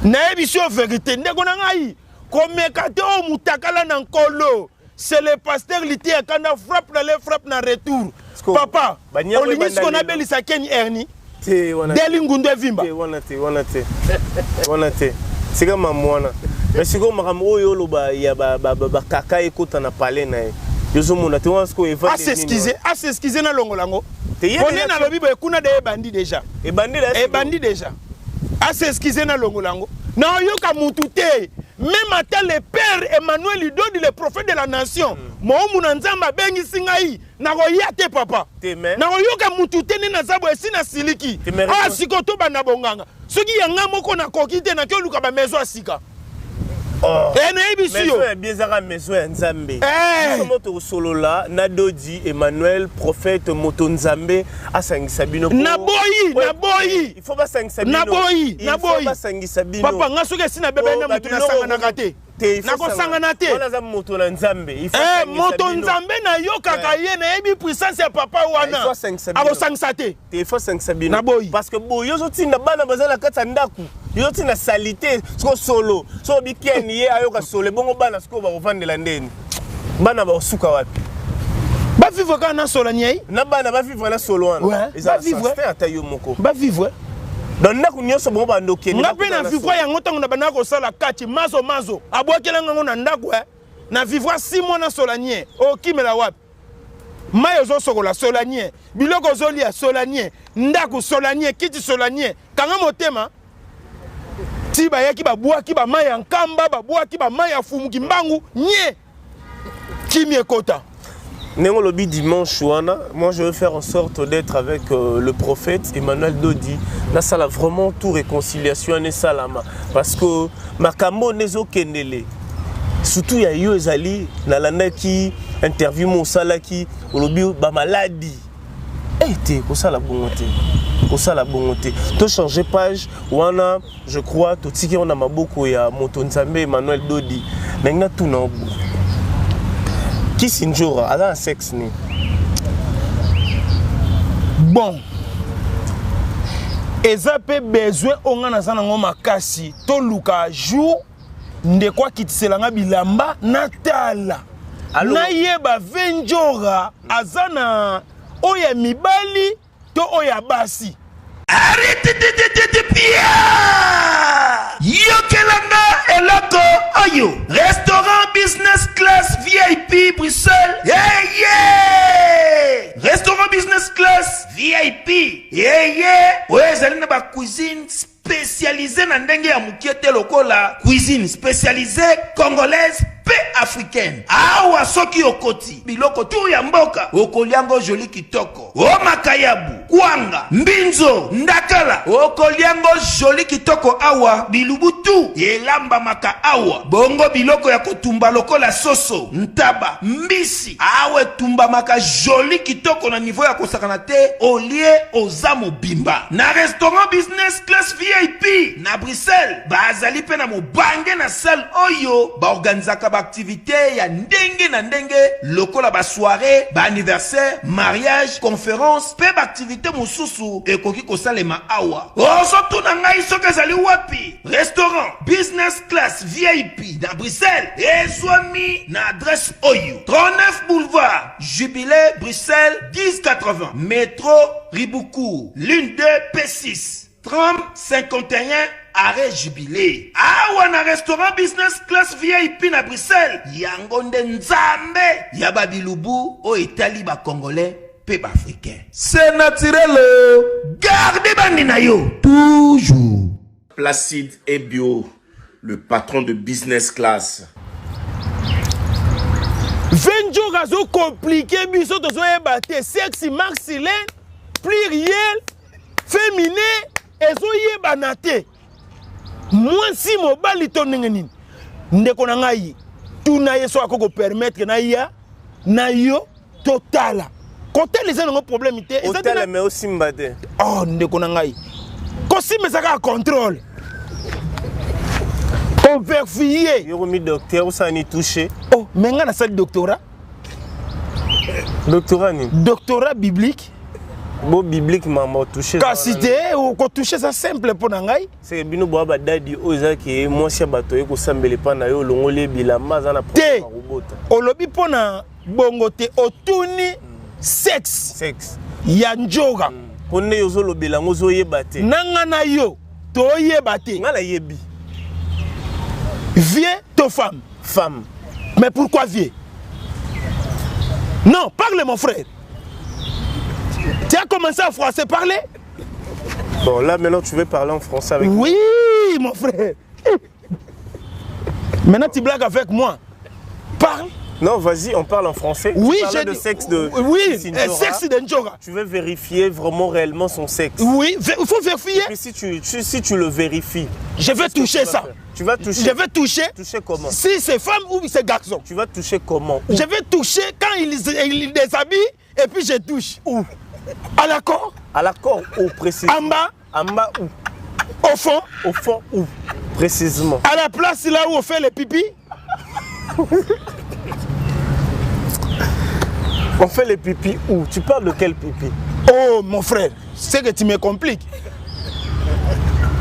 Nayebisi yo verité, ndeko na ngai, komeka te. Oyo mutakala na nkolo, c'est le pasteur Liteya Kanda, frappe na le frappe na retour. Siko, Papa, banyango olingi ebanda siko lelo. nabelisa keni hernie Te, wana deli ngundu evimba. Te, wana te, wana te, wana te. Sika mamu wana. Mais sikoyo makambo oyo oloba ya bakaka ekota na palais na ye, yozomona te wana sikoyo evandeli nini? As'excuse, as'excuse, nalongola yango. Te, ye Pone déjà- nalobi boye, kuna de ebandi déjà. Ebandi na Ebandi déjà. As'excuse, nalongola yango. Naoyoka mutu te, même ata le père Emmanuel Idodi, le prophète de la nation, moomu na Nzambe abengisi ngai, nakoya te, papa. Te, mais- Nakoyoka mutu te. Nde naza boye, esi nasiliki. Te, mais- Awa sikoyo tobanda bonganga. Soki yanga moko nakoki te, naki oluka bamaison ya sika. Oh. E nayebisi Maison yo. ya bien ezaka maison ya Nzambe. Eh. Biso mo tokosolola na Dodi Emmanuel, prophète, moto Nzambe asangisa bino Naboyi, naboyi. Il faut basangisa bino. Naboyi. Il faut Naboyi. basangisa bino. Papa, nga soki esi nabebani na Oh, motu, babiloko nasanganaka te. Te, il faut Nakosangana te. Wana aza moto na Nzambe. Il faut Eh, asangisa moto bino. Nzambe nayokaka ye, nayebi puissance ya papa Il wana. faut asangisa bino. Akosangisa te. Te, il faut asangisa bino. Naboyi. Parce que boye ozotinda bana baza na kati ya ndako, ozotinda saleté. Siko solo soko bikeni ye ayoka solo, ebongo bana sikoyo bakovandela ndeni? Bana bakosuka wapi? Bavivre kaka na sola nyei. Na bana bavivre na solo wana. Ouais, eza na bavivre. sens te, ata yo moko. Bavivre. Donc ndako nyonso bango bandokende. Nga mpe na vivre yango. Ntango na bandaka kosala kati mazo mazo, abwakelanga yango na ndako. E na vivre 6 mois na sola nye. Okimela wapi? Mai ozosokola sola nye, biloko ozolia sola nye, ndako sola nye, kiti sola nye. Kanga motema ti bayaki babwaki bamai ya Nkamba, babwaki bamai ya Fumuki mbangu nye, kimi ekota. Ndenge olobi dimanche wana, moi je veux faire en sorte d'être avec le prophète Emmanuel Dodi. Nasala vraiment tout réconciliation wana esalama, parce que makambo nde ezokendele, surtout ya yo ezali. Nalandaki interview mo osalaki, olobi bamaladi e te, kosala bongo te, kosala bongo te. Tochange page wana, je crois totiki yango na maboko ya moto Nzambe Emmanuel Dodi. Nangi natuna yo boye: Kisi Njora aza na sexe nini? Bon, eza mpe besoin oyo nga naza nango makasi. Toluka jour ndeko akitisela nga bilamba, natala, nayeba venjora aza na oyo ya mibali to oyo ya basi. Arrêtez, yokelanga eloko oyo: restaurant business class VIP Bruxelles. Yeye, restaurant business class VIP yeye oyo ezali na bacuisine spécialisé na ndenge ya mokie te, lokola cuisine spécialisée congolaise mpe africaine. Awa soki okoti, biloko tu ya mboka okoliango joli kitoko: o makayabu, kwanga, mbinzo, ndakala, okoliango joli kitoko. Awa bilubu tu elambamaka awa. Bongo biloko ya kotumba lokola soso, ntaba, mbisi, awa etumbamaka joli kitoko na niveau ya kosakana te. Olie, oza mobimba. Na restaurant business class VIP na Bruxelles, bazali mpe na mobange na salle oyo baorganizaka baaktivité ya ndenge na ndenge, lokola basoirée, baanniversaire, mariage, conférence mpe baaktivité mosusu ekoki kosalema awa. Ozotuna ngai soki ezali wapi? Restaurant business class VIP na Bruxelles ezwami na adresse oyo: 39 boulevard Jubilé, Bruxelles 1080, métro Ribaucourt, ligne 2 P6, tram 51, arrêt Jubilé. Awa na restaurant business class VIP na Bruxelles, yango nde Nzambe ya babilubu oyo etali bacongolais mpe baafricain. C'est naturel, garde bandi na yo toujours. Placide Ebio, le patron de business class. Venjora azocompliquer biso, tozoyeba te sexe masculin, pluriel, féminin, ezoyebana te, mwasi, mobali to ndenge nini. Ndeko na ngai, tuna ye so akoki kopermettre na ya na yo totala. Kotala eza nango problème te. Otala, mais osimba te. Oh, ndeko na ngai, Kosimba eza kaka contrôle. Koverifie. Yo komi docteur osala ni touche. Oh, mais nga nasali doctorat. Doctorat nini? Doctorat biblique. Bo biblique mama touche. Kasi te okotouche eza simple mpo na ngai. Seke bino boa badadi oyo eza ke mwasi ya bato oye kosambela epai na yo olongoli ye bilamba aza na problème ya kobota. Olobi mpo na bongo te otuni sexe. Sexe. Ya njoga. Mpo nde yo ozolobela yango ozoyeba te. Na nga na yo toyeba te. Nga nayebi. Vieux to femme? Femme. Mais pourquoi vieux? Non, parle mon frère. Tu as commencé à français parler? Bon, là maintenant tu veux parler en français avec moi? Oui, mon frère. Maintenant tu blagues avec moi. Parle. Non, vas-y, on parle en français. Oui, j'ai de sexe de Oui, sexe de Njora. Tu veux vérifier vraiment réellement son sexe. Oui, il faut vérifier. Et puis si tu, si tu le vérifies. Je vais toucher ça. Tu vas toucher. Je vais toucher. Toucher comment? Si c'est femme ou c'est garçon. Tu vas toucher comment? Où? Je vais toucher quand il déshabille et puis je touche. Où? À la corde. À la corde où précisément? En bas. En bas où? Au fond. Au fond où? Précisément. À la place là où on fait les pipis. On fait les pipis où? Tu parles de quel pipi? Oh mon frère, c'est que tu me compliques.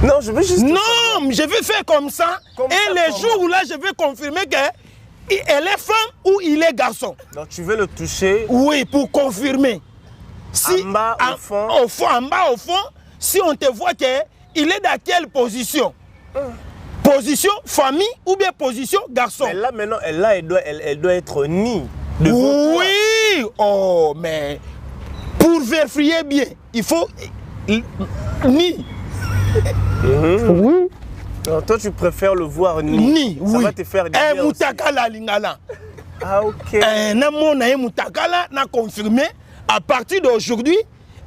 Non, je veux juste... Non, je vais faire comme ça. Comme et ça, les jours où là, je vais confirmer que elle est femme ou il est garçon. Donc tu veux le toucher? Oui, pour confirmer. Si, en bas, au fond. Au fond, en bas, au fond, si on te voit que il est dans quelle position? Position famille ou bien position garçon. Mais là maintenant, elle, là, elle, doit, elle doit être nie. Oui, oh, mais pour vérifier bien, il faut ni. Oui. Alors, toi, tu préfères le voir ni. Ni, ça oui. va te faire du eh, bien. Mutakala lingala. Ah, ok. Eh, na mona ye mutakala, na confirmé. À partir d'aujourd'hui,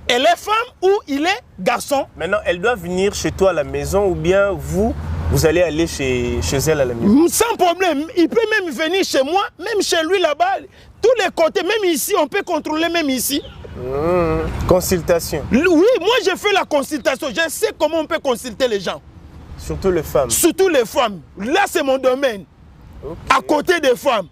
elle est femme ou il est garçon. Maintenant, elle doit venir chez toi à la maison ou bien vous, vous allez aller chez elle à la maison. Sans problème. Il peut même venir chez moi, même chez lui là-bas. Tous les côtés, même ici, on peut contrôler même ici. Mmh. Consultation. Oui, moi je fais la consultation. Je sais comment on peut consulter les gens. Surtout les femmes. Surtout les femmes. Là, c'est mon domaine. Okay. À côté des femmes.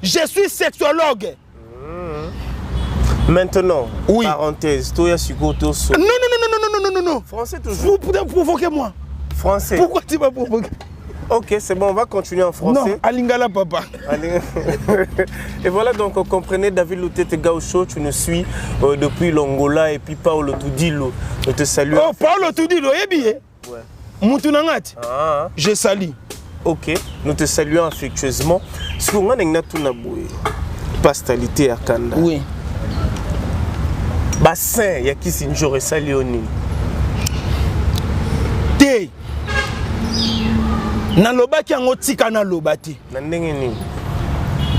Je suis sexologue. Mmh. Maintenant, oui. Parenthèse, toi, Sugoto. Non, non, non, non, non, non, non, non, non. Français toujours. Vous provoquez moi. Français. Pourquoi tu m'as provoqué? Ok, c'est bon, on va continuer en français. Non, Alingala, papa. Et voilà, donc, vous comprenez, David Lutete Gaucho, tu nous suis depuis l'Angola et puis Paolo Tudilo. Je te salue. Oh, Paolo Tudilo, eh bien. Ouais. Moutounangat. Ah. Je salue. Ok, nous te saluons affectueusement. Ce qu'on a pastalité à Kanda. Oui. Bassin, il y a qui s'injure salioni. Te. Nalobaki yango tika naloba te. Na ndenge nini?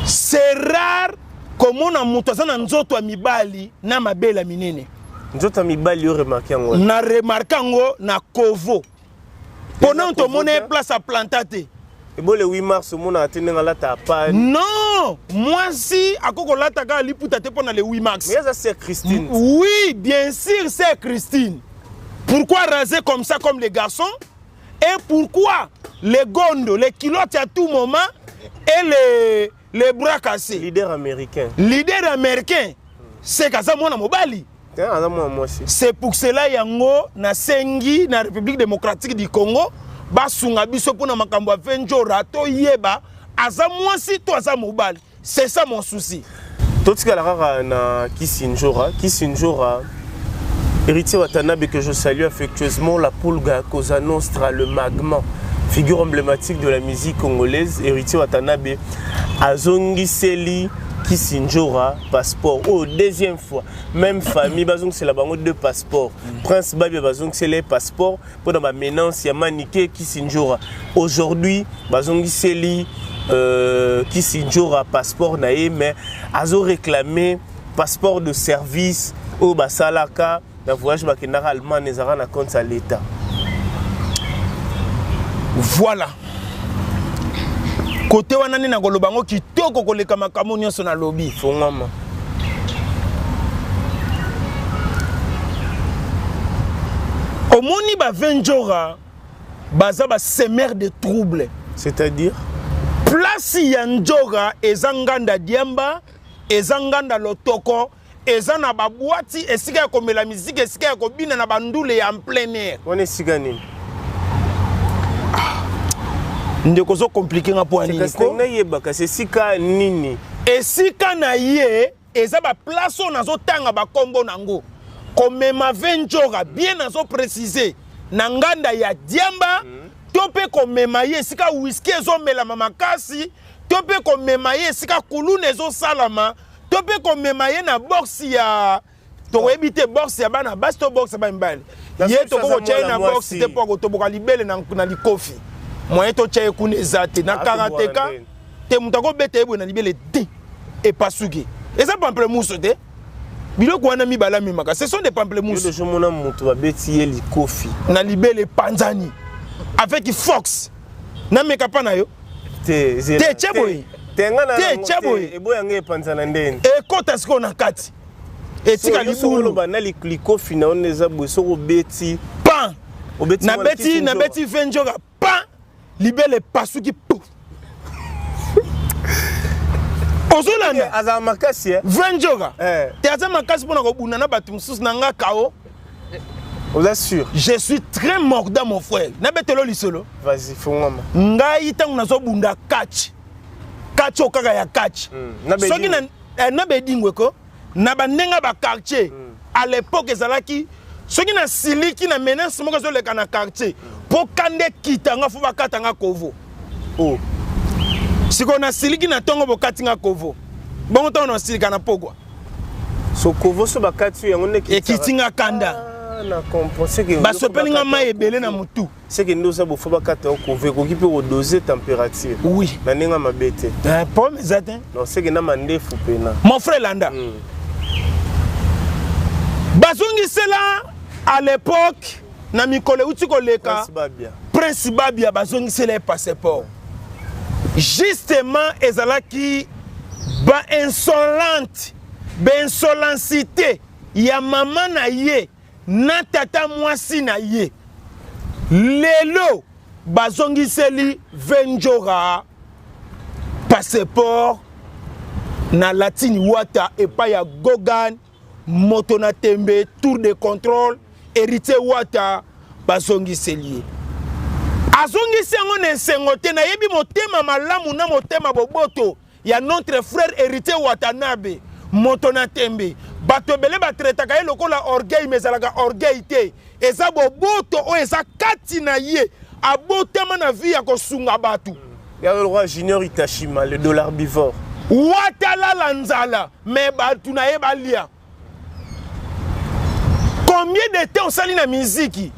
C'est rare komona moto aza na nzoto ya mibali na mabele minene. Nzoto ya mibali yo remarque yango? Na remarque yango na Kovo. Pona tomona ye place à planta te. Ebo le 8 mars omona te ndenge alata pa. Non, mwasi akoki kolata kaka liputa te mpona le 8 mars. Mais eza sœur Christine. Oui, bien sûr, sœur Christine. Pourquoi raser comme ça comme les garçons? Et pourquoi les gonds, les culottes à tout moment et les bras cassés? Leader américain. Leader américain, c'est kaza mwana mobali. C'est pour cela yango na sengi na République démocratique du Congo basunga biso pona makambo ya Venjora to yeba aza mwasi to aza mobali. C'est ça mon souci. Totikala kaka na Kisinjora, Kisinjora Héritier Watanabe que je salue affectueusement, la Pulga, Cosa Nostra, le Magma, figure emblématique de la musique congolaise. Héritier Watanabe azongiseli Kisinjora passeport. Oh, deuxième fois, même famille, bazongisela bango deux passeports. Prince Babia bazongisela passeport pour dans ma ménance ya Manike Kisinjora. Aujourd'hui, bazongiseli Kisinjora passeport na ye, mais azo réclamer passeport de service au basalaka na voyage bakendaka Allemagne ezalaka na compte ya l'État. Voilà. Côté wana nde nakoloba yango kitoko koleka makambo nyonso nalobi. Omoni ba Venjora baza ba semeur de trouble. C'est-à-dire? Place ya Njora eza nganda diamba, eza nganda lotoko, eza na ba boîte esika ya komela musique, esika ya kobina na ba ndule ya en plein air. Wana esika nini? Ah. Ndeko ozo compliquer nga po ya nini ko? Nayeba kasi esika nini? Esika na ye eza ba place oyo nazotanga bakombo nango komema venjora bien nazo préciser na nganda ya diamba mm. to mpe komema ye esika whisky ezomelama makasi to mpe komema ye esika kuluna ezosalama to mpe komema ye na box ya tokoyebi te box ya bana basi to box ya bana mibali ye tokoki kotya ye na box te mpo akotoboka libele na, na likofi moyen totya ye kuna eza te na karateka te moto akobeta ye boye na libele te epasuki eza pamplemousse te biloko wana mibale amemaka ce sont des pamplemousse omona moto babeti ye likofi na libele epanzani avec fox nameka mpa na yo te te tye boye te tye boye eboyanga epanzana ndeni ekota sikoyo na kati etika libulu na likofi na yo eza boye soki obeti pan nabeti nabeti venjoka pan libele epasuki pouf ozolanda azala makasi eh? vrai njoka eh. te aza makasi mpo na kobunda na bato mosusu na nga kao oza sûr je suis très mordant mon frère nabetelo lisolo vas-y fongwama ngai ntango nazobunda catch catch oyo kaka ya catch mm. soki na, eh, na bedingwe ko na bandenge ya baquartier mm. à l'époque ezalaki soki nasiliki na menace moko ezoleka na quartier mpo kanda ekita nga fo bakata nga kovo oh. sikoyo nasiliki na ntongo bokati nga kovo bongo ntango nasilika na pokwa so kovo so bakati yango nde ekiti nga kanda ah, basopeli nga mai ebele na motu seke nde oza bofo bakata yo kovo ekoki mpe kodose température oui na ndenge ya mabe te eh, problème eza te non seke na mandefu mpena mon frère landa mm. bazongisela à l'époque na mikolo euti koleka prince babia, prince babia bazongisela ye passeport justement ezalaki ba insolente ba insolencité ya mama na ye na tata mwasi na ye lelo bazongiseli venjora passeport na latini wata epai ya gogan moto na tembe tour de contrôle héritier wata bazongiseli ye azongisi yango na esengo te nayebi motema malamu na motema boboto ya notre frère héritier Watanabe moto na tembe bato ebele batretaka ye lokola orgueil mais ezalaka orgueil te eza boboto oyo eza kati na ye abotama na vie ya kosunga bato ya le roi junior itashima le dollar bivore watalala nzala mais bato na ye balia combien de temps osali na miziki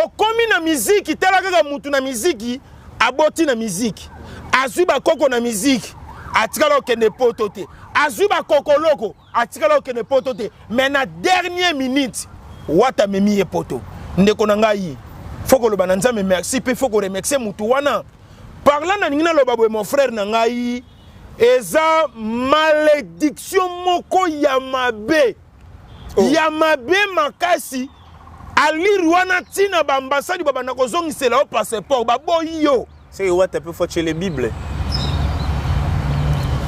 okomi na miziki tala kaka mutu na miziki aboti na miziki azwi bakoko na miziki atikala kokende poto te azwi bakokoloko atikala kokende poto te mais na dernier minute wata amemi ye poto ndeko na ngai fo koloba na nzambe merci mpe fo koremercie mutu wana parla nalingi naloba boye mon frère na ngai eza malediction moko ya mabe oh. ya mabe makasi alire wana ntina baambasadi babanda kozongisela yo passeport baboyi yo seke wata mpe fo atyele bible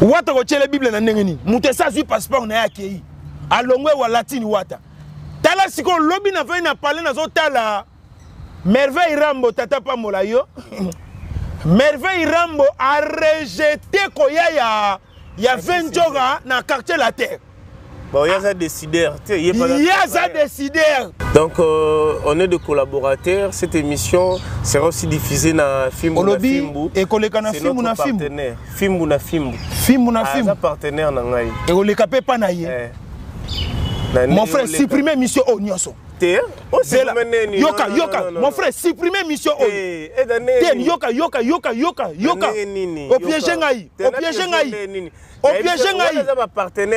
wata kotyele bible na ndenge nini moto esi azwi passeport na ye akei alongwe wa latini wata tala sikoyo lobi nafai na pale nazotala Merveille Rambo tata pambola yo. Merveille Rambo a rejeté koya ya ya Venjoga na quartier la terre. Bon, il y a un décideur. Il y a un décideur. Donc, euh, on est de collaborateurs. Cette émission sera aussi diffusée dans Fimbu na Fimbu. Et koleka na Fimbu na Fimbu. Fimbu na Fimbu. Fimbu na Fimbu. Ah, partenaire na ngai. Et koleka pe pa na ye. Eh. Mon frère, supprimer mission oyo nyonso. te zela yoka yoka mon frère supprimer mission oyo eh, te yoka yoka yoka yoka yoka opiege ngai opiege ngai opiege ngai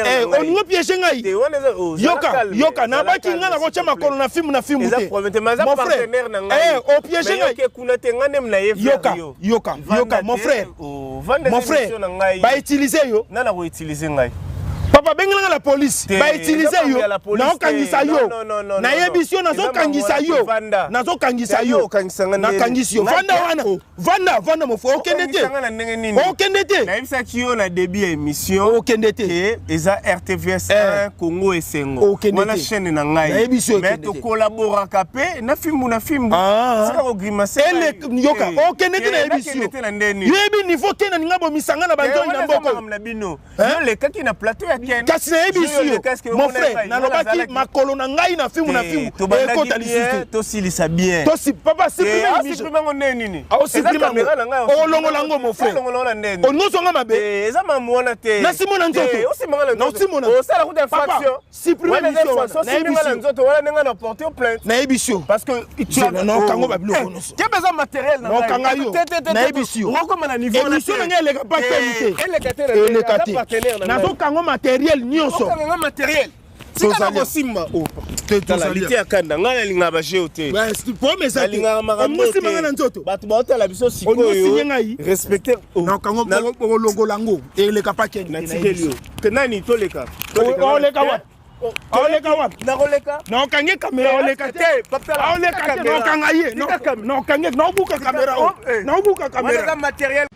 eh, olingi opiege ngai oh, yoka yoka nabaki ngai nakotya makolo na fimbu na fimbu te mon frère eh, opiege ngai yoka yoka yoka mon frère oh, mon frère bautilize yo papa benga. Bengela nga la police. Te, Ba utiliser eza yo. makambo ya la police Naokangisa te. yo. Non, non, non, non, Nayebisi yo non. Eza nazokangisa makambo yo. wana te, vanda. Nazokangisa Te, yo. yo okangisa nga ndenge Nakangisi yo. nini? Vanda Ngai- wana. Oh. Vanda, vanda mon frère. Okende te. Okangisa nga na ndenge nini? Okende te. Nayebisaki yo na début ya émission. Okende te. Ke eza RTVS 1 Congo Esengo. Okende Wana te. chaîne na ngai. Nayebisi yo Mais okende te. tokolaboraka pe na fimbu na fimbu. Ah. Sika kogrimacer. Ele yoka. Okende te nayebisi yo. Te na ndenge nini? Yo yebi niveau ke na ninga bomisanga na banzoi na mboko. makambo na bino. Yo lekaki na plateau ya Ken. Kasi nayebisi Yo yo. oleka, est-ce que Mon omona frère, ngai? nalobaki Nazalaki- makolo na ngai na fimbu na Te, fimbu. tobandaki Ekota lisusu bien, te. tosilisa bien. Tosi papa supprimer Eh, émission. asupprime yango ndenge nini? Aosupprime Eza caméra na ngai, yango. Olongola yango, mon frère. Olongola yango na ndenge nini? Onyonso nga mabe. Eh, eza mamu wana te. Nasimo na nzoto. Eh, osimba nga na nzoto. Naosimo na- Osala kuta Papa, infraction. supprimer Wana eza émission wana. infraction, osimbi nga na Nayebisi yo. nzoto, wana ndenge na porter yo plainte. Nayebisi yo. Parce que tu as- Zela, naokanga babiloko Eh, nyonso. kebe eza matériel na ngai. Naokanga yo. Te, te, te, te, Nayebisi yo. okokoma na niveau wana Émission te. na ngai eleka pa Eh, te. eleka te na ndenge, Eleka aza te. partenaire na ngai. Nazokanga matériel nyonso. Okanga nga matériel. Tika Tozali. nakosimba. Oh, tala lite ya kanda ngai nalingaka bajeu te Problème eza te. nalingaka makambo Omosimba nga na nzoto. bato baotala biso Omosinye ngai. respecte Naokanga olongola yango. Eleka pa kende. natikeli yo Ke nani toleka Oleka wapi? Oleka wapi? nakoleka Naokangi kamera oleka te. Oleka te. Naokanga ye. Naokangi naobuka kamera oyo. Naobuka wana kamera. eza matériel.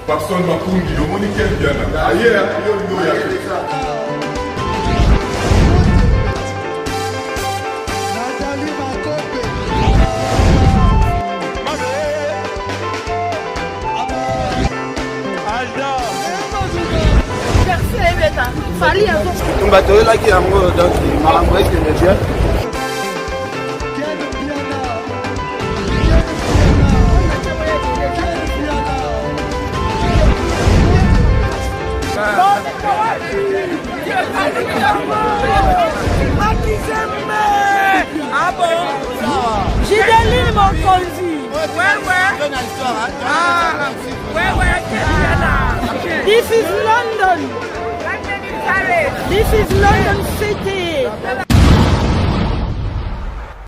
Papson Makungi, omoni Ken Mpiana. Aye, yo olingi oya te. Tumba toyelaki yango donc makambo ekende bien. Gideline Mokonzi. This is London. This is London City.